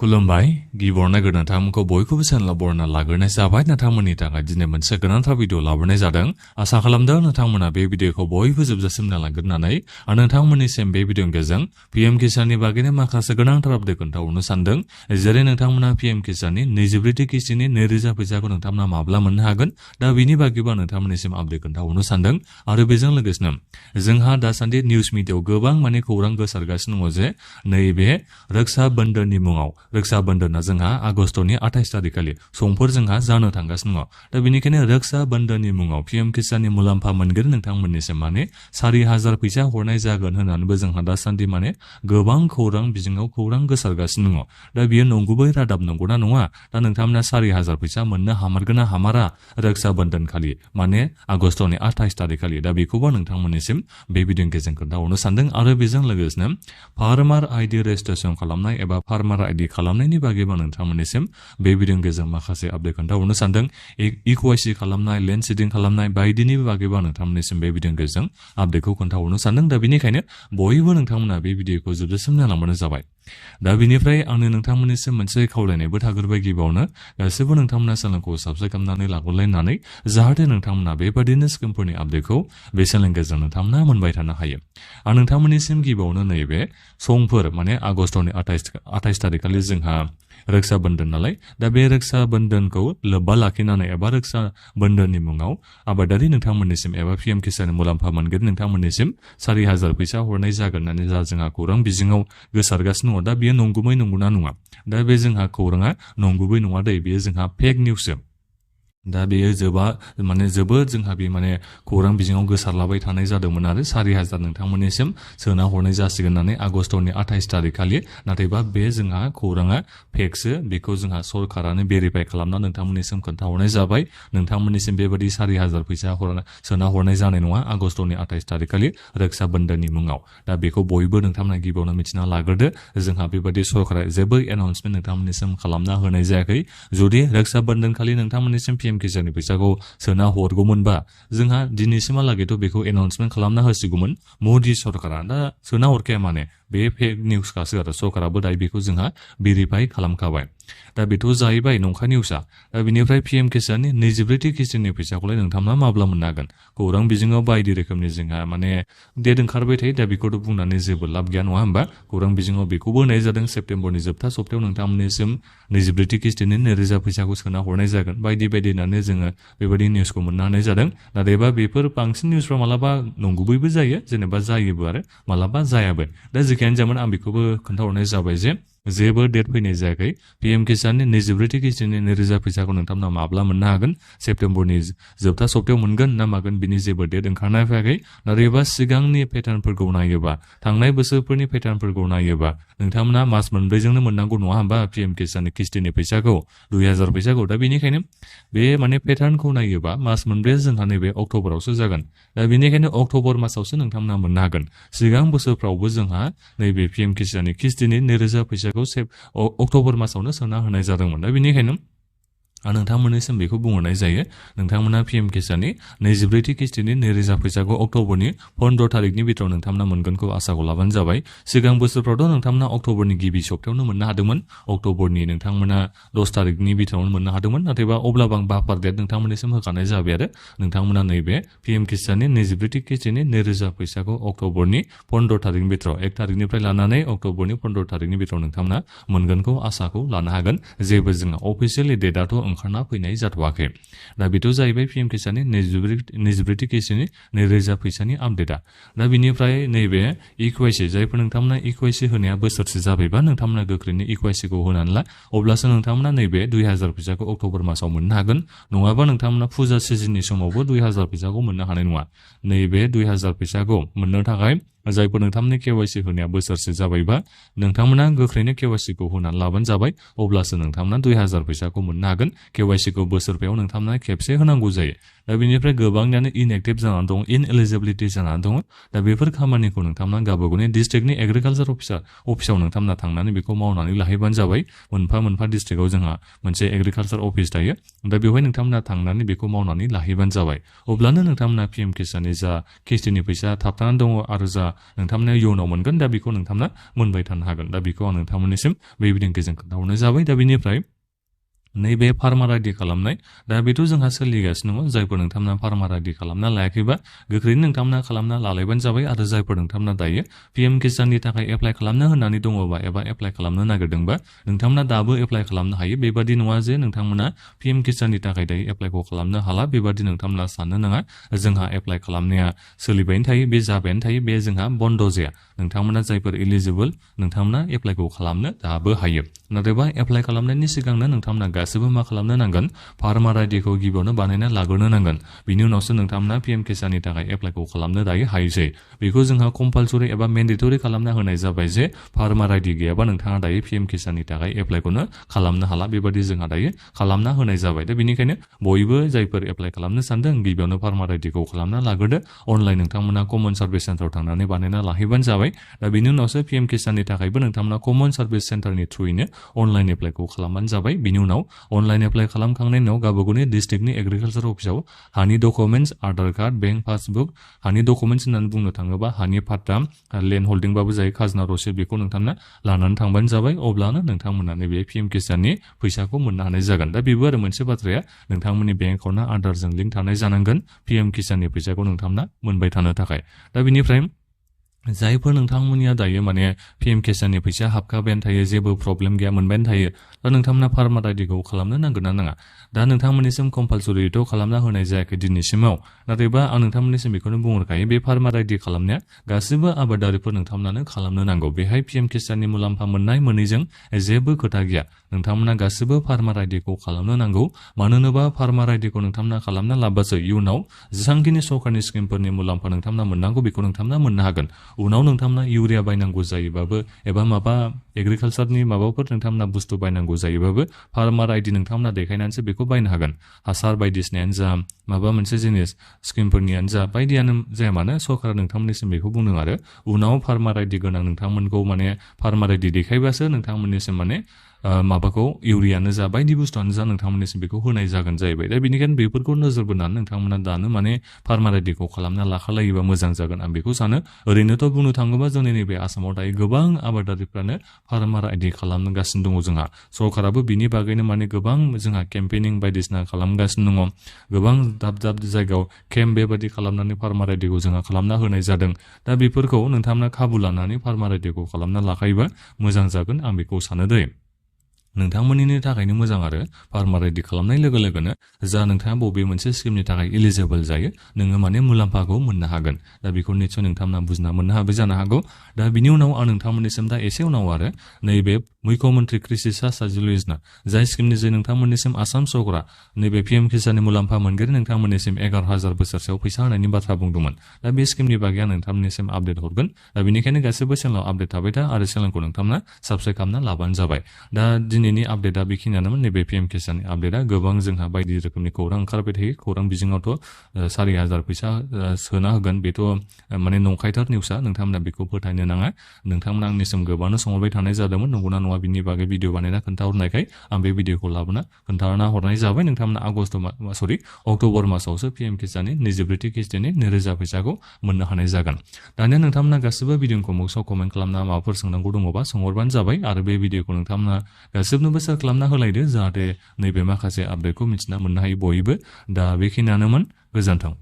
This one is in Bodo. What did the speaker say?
खुलुमबाय गिबियावनो नोंथांमोनखौ बयखौबो चेनेलाव बरायना लाग्रोनाय जाबाय नोंथांमोननि थाखाय दिनै मोनसे गोनांथार भिडिअ लाबोनाय जादों आसा खालामदों नोंथांमोना बे भिडिअखौ बयबो जोबजासिम नायलांगोरनानै आरो नोंथांमोननिसिम बे भिडिअनि गेजेरजों पीएम किसाननि बागैनो माखासे गोनांथार आपडेट खोन्थाहरनो सानदों जेरै नोंथांमोना पीएम किसाननि 24थि किस्तिनि 2000 फैसाखौ नोंथांमोना माब्ला मोननो हागोन दा बिनि बागैबो नोंथांमोननिसिम आपडेट खोन्थाहरनो सानदों आरो बेजों लोगोसेनो जोंहा दासान्दि निउस मिडियायाव गोबां खौरां गोसारगासिनो दङ जे नैबे रक्षा बंधननि मुङाव रक्षा बंधना जोंहा आगष्टनि 28 तारिखखालि समफोर जोंहा जानो थांगासिनो दङ दा बेनिखायनो रक्षा बंधननि मुङाव पीएम किसाननि मुलाम्फा मोनगोन नोंथांमोननिसिम 4000 फैसा हरनाय जागोन होननानैबो जोंहा दासान्दि गोबां खौरां बिजोङाव खौरां गोसारगासिनो दङ दा बियो नंगुबै रादाब नंगौना नङा दा नोंथांमोना 4000 फैसा मोननो हामारगोन ना हामारा रक्षा बंधन खालि आगष्टनि 28 तारिखखालि दा बेखौबो नोंथांमोननिसिम बे भिडिअनि गेजेरजों खोन्थाहरनो सानदों आरो बेजों लोगोसेनो फार्मार आइडि रेजिस्ट्रेसन खालामनाय एबा फार्मार आइडि खालामनायनि बागैबो नोंथांमोननिसिम बे भिडिअनि गेजेरजों माखासे आपडेट खोन्थाहरनो सानदों इक्वाइसि खालामनाय लेन्ड सिडिं खालामनाय बायदिनि बागैबो नोंथांमोननिसिम बे भिडिअनि गेजेरजों आपडेटखौ खोन्थाहरनो सानदों दा बेनिखायनो बयबो नोंथांमोना बे भिडिअखौ जोबजासिम नायलांबानो जाबाय दा बेनिफ्राय आंनो नोंथांमोननिसिम मोनसे खावलायनायबो थाग्रोबाय गिबियावनो गासैबो नोंथांमोना चेनेलखौ साबस्क्राइब खालामनानै लाग्रोलायनानै जाहाथे नोंथांमोना बेबादिनो स्किमफोरनि आपडेटखौ बे चेनेलनि गेजेरजों नोंथांमोना मोनबाय थानो हायो आं नोंथांमोननिसिम गिबियावनो नैबे समफोर आगष्टनि 28 तारिखखालि जोंहा रक्षा बंधन नालाय दा बे रक्षा बंधनखौ लोब्बा लाखिनानै एबा रक्षा बंधननि मुङाव आबादारि नोंथांमोननिसिम एबा पीएम किसाननि मुलाम्फा मोनगोन नोंथांमोननिसिम 4000 फैसा हरनाय जागोन होननानै जोंहा खौरां बिजोङाव गोसारगासिनो दङ दा बेयो नंगुबै नंगौना नङा दा बे जोंहा खौराङा नंगुबै नङा दै बेयो जोंहा फेक निउससो दा बेयो जोबोद जोंहा बे खौरां बिजोङाव गोसारलाबाय थानाय जादोंमोन आरो 4000 नोंथांमोननिसिम सोना हरनाय जासिगोन होननानै आगष्टनि 28 तारिखखालि नाथायबा बे जोंहा खौराङा फेकसो बेखौ जोंहा सरकारानो भेरिफाइ खालामना नोंथांमोननिसिम खोन्थाहरनाय जाबाय नोंथांमोननिसिम बेबादि 4000 फैसा सोना हरनाय जानाय नङा आगष्टनि 28 तारिखखालि रक्षा बंधननि मुङाव दा बेखौ बयबो नोंथांमोना गिबियावनो मिथिना लाग्रोदो जोंहा बेबादि सरकारा जेबो एनाउन्समेन्ट नोंथांमोननिसिम खालामना होनाय जायाखै जुदि रक्षा बंधन खालि नोंथांमोननिसिम पीएम किसाननि फैसाखौ सोना हरगौमोनबा जोंहा दिनैसिमहालागैथ' बेखौ एनाउन्समेन्ट खालामना होसिगौमोन मदि सरकारा दा सोना हरखाया बे फेक निउसखासो आरो सरकाराबो दायो बेखौ जोंहा भेरिफाइ खालामखाबाय दा बेथ' जाहैबाय नंखाय निउसआ दा बेनिफ्राय पीएम किसाननि 24थि किस्तिनि फैसाखौलाय नोंथांमोना माब्ला मोननो हागोन खौरां बिजोङाव बायदि रोखोमनि जोंहा डेट ओंखारबाय थायो दा बेखौथ' बुंनानै जेबो लाब गैया नङा होमबा खौरां बिजोङाव बेखौबो होनाय जादों सेप्तेम्बरनि जोबथा सप्तायाव नोंथांमोननिसिम 24थि किस्तिनि 2000 फैसाखौ सोना हरनाय जागोन बायदि होननानै जोङो बेबायदि निउसखौ मोननो हानाय जादों नाथायबा बेफोर बांसिन निउसफ्रा मालाबा नंगुबैबो जायो जेनेबा जायोबो आरो मालाबा जायाबो दा जेखियानो जामोन आं बेखौबो खोन्थाहरनाय जाबाय जे जेबो डेट फैनाय जायाखै पीएम किसाननि 24थि किस्तिनि 2000 फैसाखौ नोंथांमोना माब्ला मोननो हागोन सेप्तेम्बरनि जोबथा सप्तायाव मोनगोन ना मागोन बिनि जेबो डेट ओंखारनाय फैयाखै नाथायबा सिगांनि पेटार्नफोरखौ नायोबा थांनाय बोसोरफोरनि पेटार्नफोरखौ नायोबा नोंथांमोना मास मोनब्रैजोंनो मोननांगौ नङा होमबा पीएम किसाननि किस्तिनि फैसाखौ 2000 फैसाखौ दा बेनिखायनो बे पेटार्नखौ नायोबा मास मोनब्रैया जोंहा नैबे अक्ट'बरावसो जागोन दा बेनिखायनो अक्ट'बर मासावसो नोंथांमोना मोननो हागोन सिगां बोसोरफ्रावबो जोंहा नैबे पीएम किसाननि किस्तिनि 2000 फैसाखौ अक्ट'बर मासावनो सोना होनाय जादोंमोन दा बेनिखायनो आं नोंथांमोननिसिम बेखौ बुंहरनाय जायो नोंथांमोना पीएम किसाननि 24थि किस्तिनि 2000 फैसाखौ अक्ट'बरनि 15 तारिखनि बिथोराव नोंथांमोना मोनगोनखौ आसाखौ लाबानो जाबाय सिगां बोसोरफ्रावथ' नोंथांमोना अक्ट'बरनि गिबि सप्तायावनो मोननो हादोंमोन अक्ट'बरनि नोंथांमोना 10 तारिखनि बिथोरावनो मोननो हादोंमोन नाथायबा अब्लाबो आं बाफार डेट नोंथांमोननिसिम होखानाय जाबाय आरो नोंथांमोना नैबे पीएम किसाननि 24थि किस्तिनि 2000 फैसाखौ अक्ट'बरनि 15 तारिखनि बिथोराव 1 तारिखनिफ्राय लानानै अक्ट'बरनि 15 तारिखनि बिथोराव नोंथांमोना मोनगोनखौ आसाखौ लानो हागोन जेबो जोंहा अफिसियेलि डेटआथ' ओंखारना फैनाय जाथ'वाखै दा बेथ' जाहैबाय पीएम किसाननि 24थि किस्तिनि 2000 फैसानि आपडेटआ दा बिनिफ्राय नैबे इक्वाइसि जायफोर नोंथांमोना इक्वाइसि होनाया बोसोरसे जाबायबा नोंथांमोना गोख्रैनो इक्वाइसिखौ होनानै ला अब्लासो नोंथांमोना नैबे 2000 फैसाखौ अक्ट'बर मासाव मोननो हागोन नङाबा नोंथांमोना फुजा सिजननि समावबो 2000 फैसाखौ मोननो हानाय नङा नैबे 2000 फैसाखौ मोननो थाखाय जायफोर नोंथांमोननि केवाइसि होनाया बोसोरसे जाबायबा नोंथांमोना गोख्रैनो केवाइसिखौ होनानै लाबानो जाबाय अब्लासो नोंथांमोना 2000 फैसाखौ मोननो हागोन केवाइसिखौ बोसोरफायाव नोंथांमोना खेबसे होनांगौ जायो दा बेनिफ्राय गोबांयानो इनएक्टिभ जानानै दं इनएलिजिबिलिटि जानानै दङ दा बेफोर खामानिखौ नोंथांमोना गावबागावनि डिस्ट्रिक्टनि एग्रिकालचार अफिसाव नोंथांमोना थांनानै बेखौ मावनानै लाहैबानो जाबाय मोनफा मोनफा डिस्ट्रिक्टआव जोंहा मोनसे एग्रिकालचार अफिस थायो दा बेवहाय नोंथांमोना थांनानै बेखौ मावनानै लाहैबानो जाबाय अब्लानो नोंथांमोना पिएम किसाननि जा किस्तिनि फैसा थाबथानानै दङ आरो जा नोंथांमोना इयुनाव मोनगोन दा बेखौ नोंथांमोना मोनबाय थानो हागोन दा बेखौ आं नोंथांमोननिसिम बे बिदिंखौ खोन्थाहरनाय जाबाय दा बेनिफ्राय नैबे फार्मार आइडि खालामनाय दा बेथ' जोंहा सोलिगासिनो दङ जायफोर नोंथांमोना फार्मार आइडि खालामना लायाखैबा गोख्रैनो नोंथांमोना खालामना लालायबानो जाबाय आरो जायफोर नोंथांमोना दायो पिएम किसाननि थाखाय एप्लाइ खालामनो होननानै दङबा एबा एप्लाइ खालामनो नागिरदोंबा नोंथांमोना दाबो एप्लाइ खालामनो हायो बेबादि नङा जे नोंथांमोना पिएम किसाननि थाखाय दायो एप्लाइखौ खालामनो हाला बेबादि नोंथांमोना साननो नाङा जोंहा एप्लाइ खालामनाया सोलिबायनो थायो बे जाबायानो थायो बे जोंहा बन्द जाया नोंथांमोना जायफोर एलिजिबोल नोंथांमोना एप्लाइखौ खालामनो दाबो हायो नाथायबा एप्लाइ खालामनायनि सिगांनो नोंथांमोना गासैबो मा खालामनो नांगोन फार्मार आइडिखौ गिबियावनो बानायना लाग्रोनो नांगोन बिनि उनावसो नोंथांमोना पिएम किसाननि थाखाय एप्लाइखौ खालामनो दायो हायोसै बेखौ जोंहा कम्पालसरि एबा मेन्डेटरि खालामना होनाय जाबाय जे फार्मार आइडि गैयाबा नोंथाङा दायो पिएम किसाननि थाखाय एप्लाइखौनो खालामनो हाला बेबादि जोंहा दायो खालामना होनाय जाबाय दा बेनिखायनो बयबो जायफोर एप्लाइ खालामनो सानदों गिबियावनो फार्मार आइडिखौ खालामना लाग्रोदो अनलाइन नोंथांमोना कमन सार्भिस सेन्टाराव थांनानै बानायना लाहैबानो जाबाय दा बिनि उनावसो पिएम किसाननि थाखायबो नोंथांमोना कमन सार्भिस सेन्टारनि थ्रुयैनो अनलाइन एप्लाइखौ खालामबानो जाबाय बिनि उनाव अनलाइन एप्लाइ खालामखांनायनि उनाव गावबागावनि डिस्ट्रिक्टनि एग्रिकालचार अफिसाव हानि documents Aadhaar card bank passbook हानि डकुमेन्टस होननानै बुंनो थाङोबा हानि पाट्टा लेन्ड हल्डिंबाबो जायो खाजोना रसिद बेखौ नोंथांमोना लानानै थांबानो जाबाय अब्लानो नोंथांमोना नैबे पिएम किसाननि फैसाखौ मोननो हानाय जागोन दा बेबो आरो मोनसे बाथ्राया नोंथांमोननि बेंक एकाउन्टआ आधारजों लिंक थानाय जानांगोन पिएम किसाननि फैसाखौ नोंथांमोना मोनबाय थानो थाखाय दा बेनिफ्राय जायफोर नोंथांमोननिया दायो माने पिएम किसाननि फैसा हाबखाबायानो थायो जेबो प्रब्लेम गैया मोनबायानो थायो दा नोंथांमोना फार्मार आइडिखौ खालामनो नांगोन ना नाङा दा नोंथांमोननिसिम कम्पालसरिथ' खालामना होनाय जायाखै दिनैसिमाव नाथायबा आं नोंथांमोननिसिम बेखौनो बुंहरखायो बे फार्मार आइडि खालामनाया गासिबो आबादारिफोर नोंथांमोनानो खालामनो नांगौ बेहाय पिएम किसाननि मुलाम्फा मोननाय मोनैजों जेबो खोथा गैया नोंथांमोना गासिबो फार्मार आइडिखौ खालामनो नांगौ मानो होनोबा फार्मार आइडिखौ नोंथांमोना खालामना लाबासो इयुनाव जेसांखिनि सरकारनि स्किमफोरनि मुलाम्फा नोंथांमोना मोननांगौ बेखौ नोंथांमोना मोननो हागोन उनाव नोंथांमोना इउरिया बायनांगौ जायोबाबो एबा माबा एग्रिकालचारनि माबाफोर नोंथांमोना बुस्थु बायनांगौ जायोबाबो फार्मार आइडि नोंथांमोना देखायनानैसो बेखौ बायनो हागोन हासार बायदिसिनायानो जा माबा मोनसे जिनिस स्किमफोरनियानो जा बायदियानो जाया मानो सरकारा नोंथांमोननिसिम बेखौ बुंदों आरो उनाव फार्मार आइडि गोनां नोंथांमोनखौ माने फार्मार आइडि देखायबासो नोंथांमोननिसिम माने माबाखौ इउरियानो जा बायदि बुस्थुआनो जा नोंथांमोननिसिम बेखौ होनाय जागोन जाहैबाय दा बेनिखायनो बेफोरखौ नोजोर बोनानै नोंथांमोना दानो माने फार्मार आइडिखौ खालामना लाखालायोबा मोजां जागोन आं बेखौ सानो ओरैनोथ' बुंनो थाङोबा जोंनि नैबे आसामाव दायो गोबां आबादारिफ्रानो फार्मार आइडि खालामगासिनो दङ जोंहा सरकाराबो बिनि बागैनो माने गोबां जोंहा केम्पेनिं बायदिसिना खालामगासिनो दङ गोबां दाब दाब जायगायाव केम्प बेबादि खालामनानै फार्मार आइडिखौ जोंहा खालामना होनाय जादों दा बेफोरखौ नोंथांमोना खाबु लानानै फार्मार आइडिखौ खालामना लाखायोबा मोजां जागोन आं बेखौ सानो दै नोंथांमोननि थाखायनो मोजां आरो फार्मार आइडि खालामनाय लोगो लोगोनो जा नोंथाङा बबे मोनसे स्किमनि थाखाय एलिजिबोल जायो नोङो माने मुलाम्फाखौ मोननो हागोन दा बेखौ निस्सय नोंथांमोना बुजिना मोननो हाबाय जानो हागौ दा बिनि उनाव आं नोंथांमोननिसिम दा एसे उनाव आरो नैबे मुख्यमन्त्रि कृषि साजिलु योजना जाय स्किमनि जे नोंथांमोननिसिम आसाम सरकारा नैबे पिएम किसाननि मुलाम्फा मोनगिरि नोंथांमोननिसिम 11,000 बोसोरसेयाव फैसा होनायनि बाथ्रा बुंदोंमोन दा बे स्किमनि बागै आं नोंथांमोननिसिम आपडेट हरगोन दा बेनिखायनो गासैबो चेनेलाव आपडेट थाबाय था आरो चेनेलखौ नोंथांमोना साबस्क्राइब खालामना लाबानो जाबाय दा दिनैनि आपडेटआ बेखिनियानोमोन नैबे पिएम किसाननि आपडेटआ गोबां जोंहा बायदि रोखोमनि खौरां ओंखारबाय थायो खौरां बिजोङावथ' 4,000 फैसा सोना होगोन बेथ' माने नंखायथार निउसआ नोंथांमोना बेखौ फोथायनो नाङा नोंथांमोना आंनिसिम गोबांनो सोंहरबाय थानाय जादोंमोन नंगौना नङा बिनि बागै भिडिअ बानायना खोन्थाहरनायखाय आं बे भिडिअखौ लाबोना खोन्थाना हरनाय जाबाय नोंथांमोना अक्ट'बर मासावसो पिएम किसाननि 24थि किस्तिनि 2,000 फैसाखौ मोननो हानाय जागोन दानिया नोंथांमोना गासिबो भिडिअखौ मुक्सआव कमेन्ट खालामना माबाफोर सोंनांगौ दङबा सोंहरबानो जाबाय आरो बे भिडिअखौ नोंथांमोना गासिबनोबो शेयार खालामना होलायदो जाहाथे नैबे माखासे आपडेटखौ मिथिना मोननो हायो बयबो दा बेखिनियानोमोन गोजोन्थों